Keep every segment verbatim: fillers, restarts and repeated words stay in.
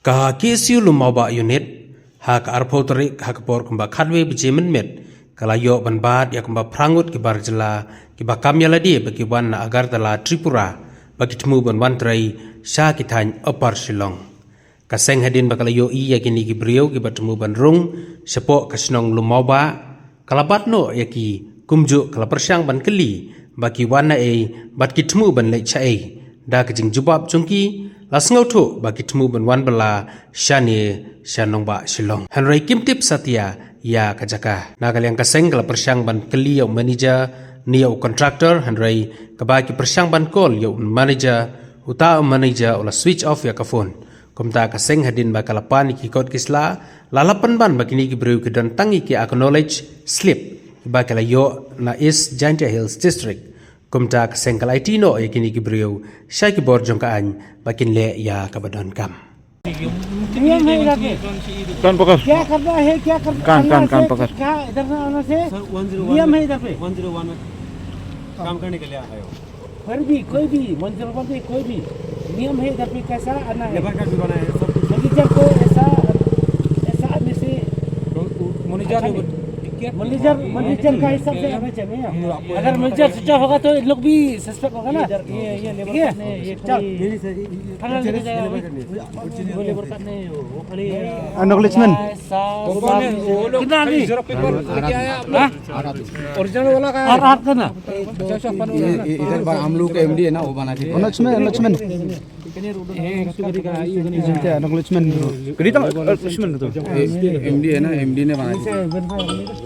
Ka K S U Lumawbah Unit, ha ka arphew tarik, ha ka por kumba khatwei baje mynmiet, ka la ïoh ban bat ïa kumba phra ngut ki bar jylla, kiba kam ïa lade ba ki wan na Agartala, Tripura, ba ki thmu ban wan trei sha ki thaiñ Upper Shillong. Ka seng hadien ba ka la ïohi ïa kine ki briew kiba thmu ban rung shapoh ka shnong Lumawbah, ka la bat noh ïa ki, kumjuh ka la pyrshang ban kylli ba ki wan na ei bad ki thmu ban leit sha ei. Da ka jingjubab jong ki, la sngewthuh ba ki thmu ban wan bylla shane sha nongbah Shillong. Hynrei kim tip satia ïa ka jaka. Na ka liang ka seng ka la pyrshang ban kylli ïa u manager ne ïa u contractor, hynrei kaba ki pyrshang ban call ïa u manager, uta u manager u la switch off ïa ka phone. Kumta ka seng hadien ba ka la pan ïa ki kot ki sla, la lap pynban ba kine ki briew ki don tang ïa ki acknowledge slip ba ki la ïoh na East Jaintia Hills District. Kumta ka seng ka la aiti noh ïa kine ki briew sha ki bor jong ka aiñ ba kin leh ïa kaba donkam. नियम है इधर पे। कान पकड़। क्या करना है, क्या करना, कान, कान, कान पकड़। क्या इधर से आना से? सर, वन ज़ीरो वन नियम है इधर पे। वन ज़ीरो वन में काम करने के लिए आया हूँ। फिर भी कोई भी मंजिल पर भी कोई भी नियम है, इधर पे कैसा आना है। लेबर कार्ड भी बना है, सब कुछ। मैनेजर को ऐसा, ऐसा आने से तो वो मैनेजर अच्छा ने नहीं। मैनेजर, मैनेजर का हिसाब से आना चाहिए। हम्म, आपको अगर मैनेजर स्विच ऑफ होगा तो इन लोग भी सस्पेक्ट होगा ना। ये, ये लेबर ठीक है? कार्ड नहीं, ये चल। नहीं, नहीं सर, ये, ये थाना लेके जाएगा अभी। लेबर कार्ड नहीं। वो लेबर कार्ड नहीं, वो, वो खाली एक्नॉलेजमेंट। सात, वो कौन है? सात, वो लोग कितना खाली आदमी? ज़ेरोक्स पेपर लेके आया आप लोग? हाँ? ओरिजिनल वाला का है? आठ, आठ का ना? अच्छा, अच्छा, अपन ये, ये इधर बा-, हम लोग का एमडी है ना, वो बना के। लक्ष्मण, लक्ष्मण। ये एक्नॉलेजमेंट। ये एमडी है ना, एमडी ने बना के।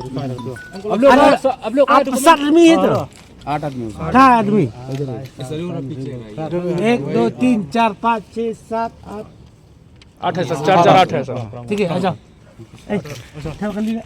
अब लोग, अब लोग आप सात आदमी है तो? आठ आदमी। कहाँ आदमी? एक, दो, तीन, चार, पाँच, छः, सात, आठ। आठ है सर, चार, चार, आठ है सर। ठीक है, आ जाओ। ए, उठा कर लिए।